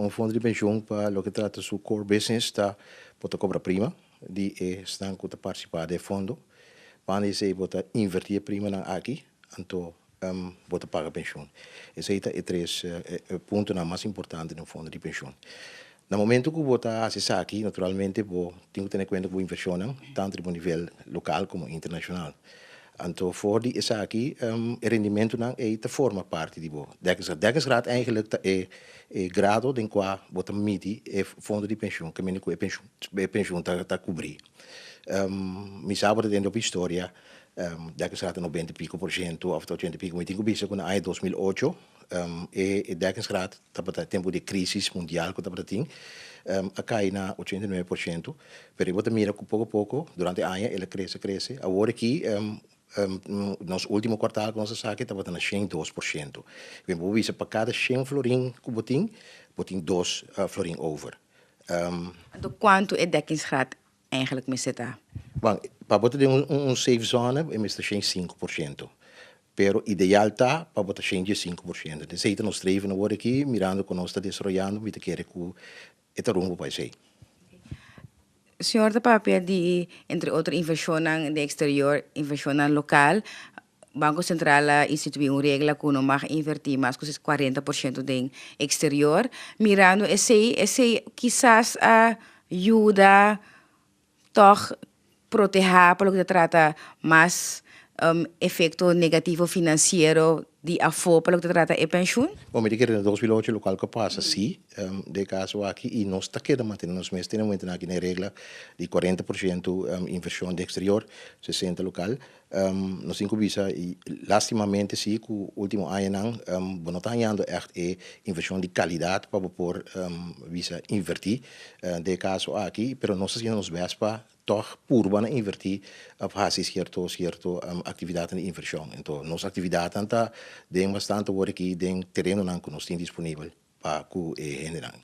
Un fondo di pensioen pa loke trata su core business ta bo ta cobra prima di esnan cu ta participa den e fondo. Banda di esey bo ta inverti e primanan aki, anto bo ta paga pensioen. Esey ta e tres puntonan mas importante den un fondo di pensioen. Na momento cu bo ta haci esaki, naturalmente bo tin cu tene cuenta cu bo inversionnan, tanto riba nivel local como internacional. Anto for di esaki e rendimentonan ey ta forma parti di bo dekkingsgraad. Dekkingsgraad eigenlijk ta e grado den cua bo ta midi e fondo di pensioen, caminda cu e pensioen ta cubri. Mi sa bo ta tende hopi historia, dekkingsgraad ta 90 y pico por ciento of ta 80 y pico. Mi tin cu bisa cu na aña 2008 e dekkingsgraad tabata tempo di crisis mundial cu tabata tin, a cay na 89%, pero bo ta mira cu poco poco durante aña el a crece, crece. Awor aki nos ultimo kwartaal ku nos a saki tabata na 102%. Bo por bisa pa kada 100 florin ku bo tin, bo tin 2 florin over. Anto kuantu e dekkingsgraad eigenlijk mester ta? Bon, pa bo ta den un safe zone e mester 105%. Pero ideal ta pa bo ta 105%. Esei ta nos streven awor aki, mirando ku nos ta desaroyando, mi ta kere ku e ta rumbo pa esei. Señor ta papia di, entre otro, inversionnan den exterior, inversionnan local. Banco Central a institui un regla cu no mag inverti mas cu 40% den exterior. Mirando esey, esey kisas a yuda toch proteha pa loke ta trata mas efecto negativo financiero di afo pa loke ta trata e pensioen? Bon, mi ta kere na 2008 locual cu a pasa si, den e caso aki, y nos ta keda mantene nos mes te na momento aki na e regla di 40% inversion den exterior, 60 local. Nos tin cu bisa, y lastimamente si, cu ultimo añanan bo no ta hañando echt e inversion di calidad pa bo por bisa inverti den e caso aki, pero nos ta haciendo nos best pa tòg purba na invertí òf hasi sierto sierto aktividatnan di invershon. Enton nos aktividatnan ta den bastante awor aki den terenonan ku nos tin disponibel pa ku e hendenan.